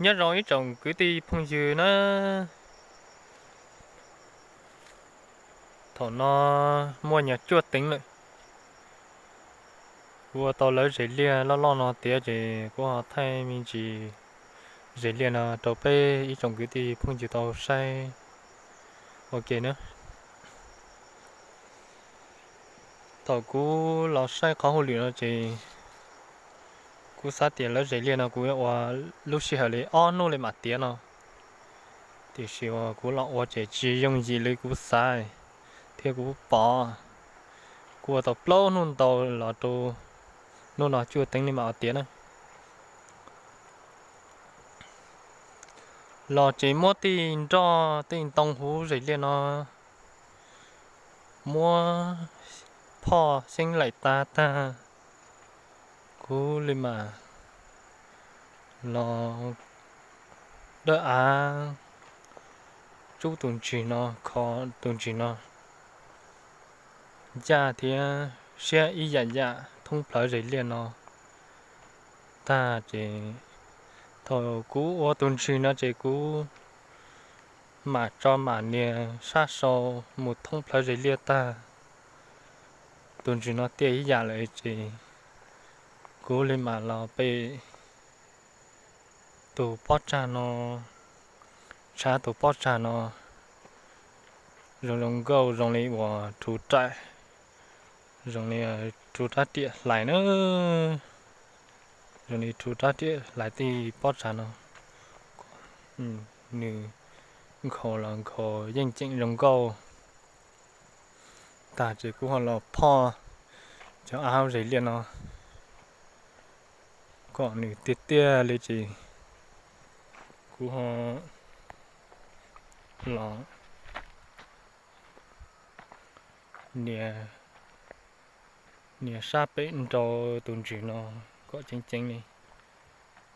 Nyob zoo ib tsoom kwv tij phooj ywg na, thaum no muaj nyuag cuaj teev lawm. Kuv ua tau lawv zes liaj loj loj no tiav ces kuv ho thaij me ntsis zes liaj no rau peb ib tsoom kwv tij phooj ywg tau saib ua ke na. Thaum kuv los saib qhov hauj lwm no ces kuv xav tias lawv zes liaj no kuv ua lub sij hawm li ob hnub li mam tiav no, tiam sis uas kuv los ua ces tsis yooj yim li kuv xav thiab kuv pom. Kuv ua tau plaub hnub ntau los rau hnub no cuaj teev li mam tiav na. Los ces muab tej nroj tej ntoo huv zes liaj no muab phoj xeeb laim tas tag, kuv li mam los dawb av tsub tus ntsis no, kho tus ntsis no ncaj thiab siab ib yam yam thoob plawv zes liaj no tag ces thaum kuv ua tus ntsis no ces kuv mam tso mam nias sab sau mus thoob plawv zes liaj tag, tus ntsis no tiaj ib yam lawm ces kuv li mam los pem tus pob tsag no, tshav tus pob tsag no zoo zoo nkauj zoo li uas rhuv raim, zoo li rhuv rab riam hlais na, zoo li rhuv rab riam hlais tej pob tsag no, nws nkhaus los nkhaus yeej ceem zoo nkauj. Tag ces kuv ho los phoj cov av hauv zes liaj no kom nws tiaj tiaj li ces kuv ho los nias sab pem nrau tus ntsis no kom ceev ceev li.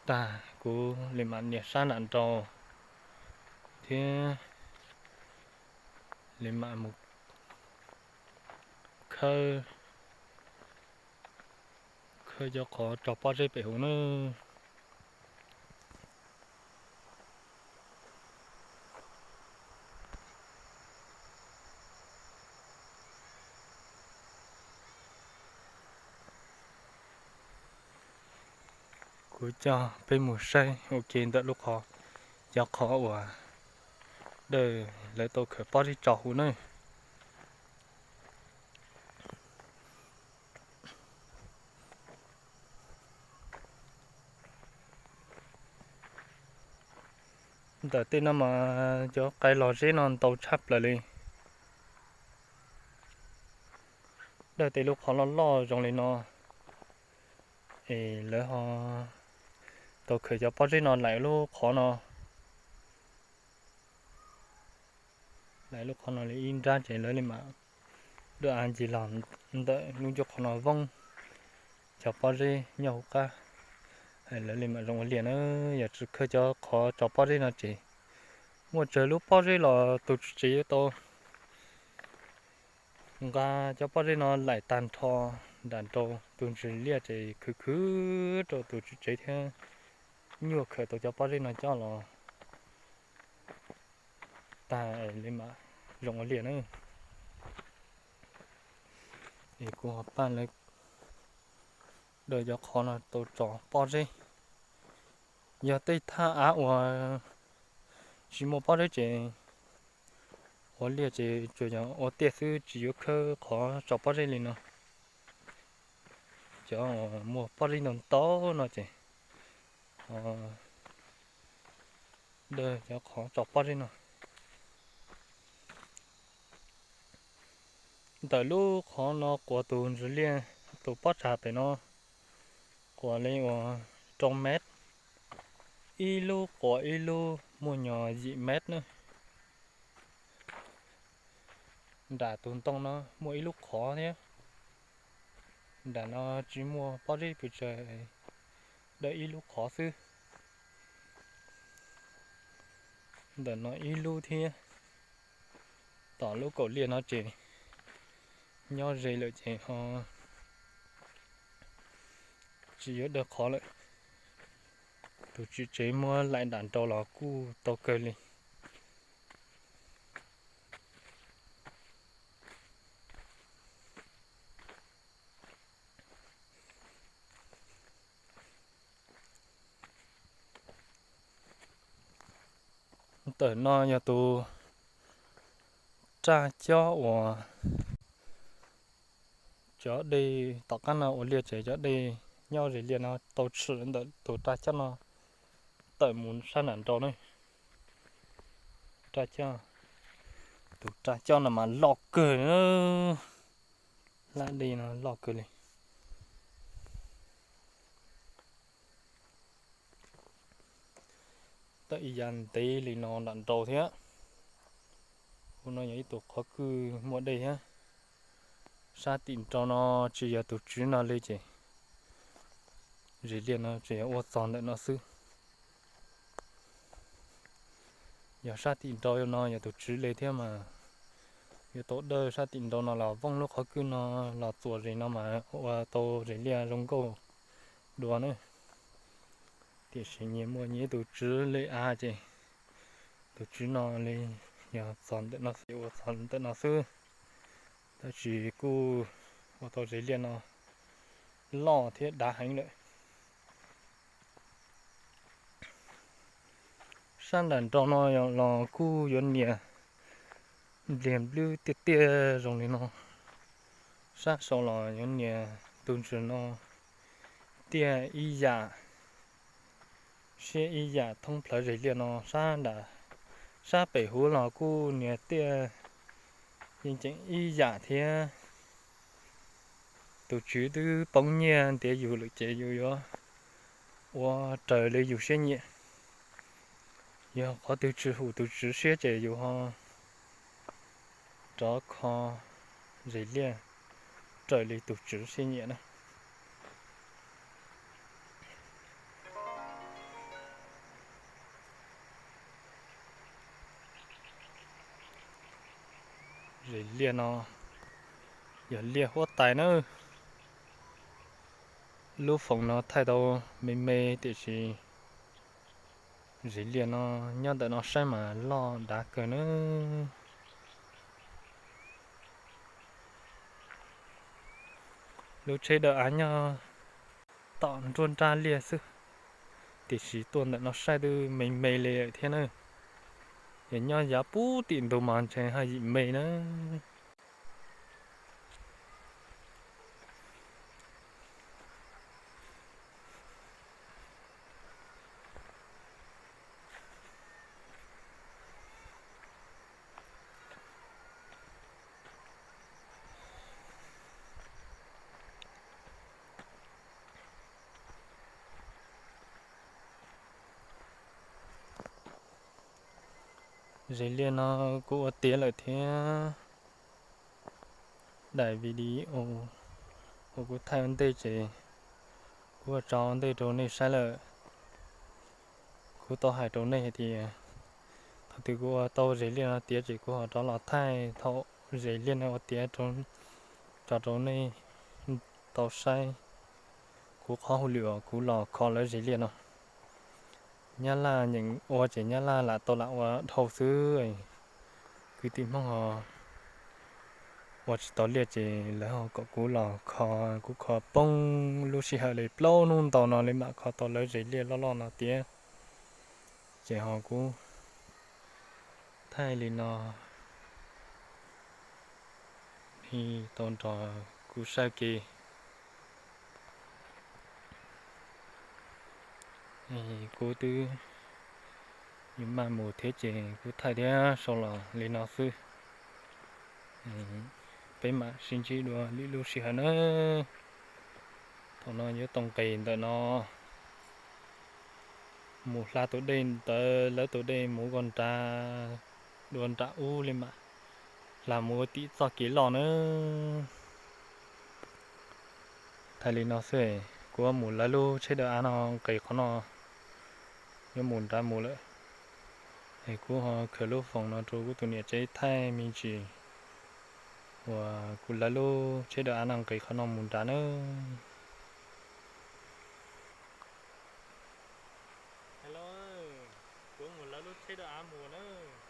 Tag kuv li mam nias sab nram nrau thiab li mam mus khawb, khawb cov qhov tso pob zeb pem hauv na. Kuv coj peb mus saib ua ke ntawm lub qhov, cov qhov uas dawm lawv tau khawb pob zeb tso huv na. Ntawm tej no mas cov qai los zeb no ntau tshaj plaws li. Dawm tej lub qhov loj loj zoo li no, es lawv ho tau khawb cov pob zeb no laim lub qhov no, laim lub qhov no li ib nrab ces lawv li mam dawm av ncig los ntawm lub ncuj qhov no voob cov pob zeb nyob hauv qab, lawv li mam zoo ua liaj na. Yog tsis khawb cov qhov tso pob zeb no ces muaj tsawg lub pob zeb los tus tswv tsev yuav tau nqa cov pob zeb no laim tag nrho nram nrau tus ntsis liaj ces khwv khwv rau tus tswv tsev thiab nyuaj khawb tau cov pob zeb no coj los tag li mam zoo ua liaj na. Es kuv ho pab lawv dawm cov qhov no tau tso pob zeb. Yog tej thaj av uas tsis muaj pob zeb ces ua liaj ces tsuas yog ua tiaj xwb tsis yuav khawb qhov tso pob zeb li no. Cov muaj pob zeb ntau ntau no ces dawm cov qhov tso pob zeb no. Ntawm lub qhov no quas tus ntsis liaj, tus pob tsag pem no quas li uas rau mev, ib lub quas ib lub muaj nyuag yim mev na. Nram tus ntoo no muaj ib lub qhov thiab. Nram no tsis muaj pob zeb pes tsawg, dawm ib lub qhov xwb. Ntawm no ib lub thiab. Tom lub kaum liaj no ces nyob ze lawm ces ho tsis yuav dawm qhov lawm. Tus tswv tsev muab laim nram nraud los kuj tau kawg li. Ntawm no yog tus raj cob uas cov dej tom qab no ua liaj tsev, cov dej nyob ze liaj no tau tshwm ntawm tus raj cob no tawm mus sab nram nraud na. Raj cob, tus raj cob no mas loj kawg na, laj dej no loj kawg li. Tawm ib yam ntev li no nram nraud thiab. Ub, no yog ib tug qhov kwj muaj dej thiab. Sab tim nraud no tsis yog tus tswv no li ces ze liaj no tseem yog ua txog ntawm no xwb. Yog sab tim nraud no yog tus tswv li thiab mas yuav tau dawj sab tim nraud no los vooj lub qhov kwj no los txuas ze no mas ua tau ze liaj zoo nkauj dua na. Tiam sis nyias muaj nyias tus tswv li av ces tus tswv no li yog txog ntawm no xwb, ua txog ntawm no xwb, tab sis kuj ua tau ze liaj no loj thiab dav heev lawm. Sab nram nraud no los kuj yuav nias npliag nplwb tiaj tiaj zoo li no. Sab saud los yuav nias tus ntsis no tiaj ib yam, siab ib yam thoob plawv ze liaj no. Sab nram, sab pem huv los kuj nias tiaj yeej ceem ib yam thiab. Tus tswv twb poob nyiaj ntiav yus lawm ces yus yuav ua raws li yus siab nyiam. Yog qhov twg tsis hum tus tswv siab ces yus ho rov kho ze liaj raws li tus tswv siab nyiam na. Ze liaj no yog liaj huab tais na. Lub foos no thaij tau me me tiam sis ze liaj no nyob ntawm no saib mas loj dav kawg na. Lub tsheb dawb av nyob tom nruab nrab liaj xwb, tiam sis tuaj ntawm no saib twb me me li thiab na. Yog nyob yav puag tim ntug mas ntshe haj yim me na. Ze liaj no kuv ua tiav lawm thiab. Daim video uas kuv thaij ua ntej ces kuv ua tso ua ntej rau nej saib lawm. Kuv tau hais rau nej hais tias thaum twg kuv ua tau ze liaj no tiav ces kuv ho rov los thaij thaum ze liaj no ua tiav tso rau nej tau saib. Kuv qhov hauj lwm uas kuv los kho lawv ze liaj no, Nyab Laj nyeem ua ces Nyab Laj lam tau lam ua dhau xwb. Kwv tij Hmoob ho ua tsis tau liaj ces lawv ho kom kuv los kho, kuv kho poob lub sij hawm li plaub hnub ntau no li mam kho tau lawv ze liaj loj loj no tiav. Ces ho kuv thaij li no, nej tau nrog kuv saib ke. Kuv twb yuav maj mus thiab ces kuv thaij thiab sau los li no xwb. Peb mam sib ntsib dua lwm lub sij hawm nawb. Thaum no yuav tau nqis ntawm no mus hla tus dej ntawd, lawv tus dej mus ua nrad, dua nram ub li mam hla mus ua tim txoj kev loj nawb. Thaij li no xwb, kuv mus lawv lub tsheb dawb av no nqis qhov no, yuav mus nrad mus lawm. Es kuv ho khaws lub foos no rau kuv tus niam tsev thaij me ntsis uas kuv lawv lub tsheb dawb av no nqis qhov no mus nrad nawb. Tsheb dawb av mus na.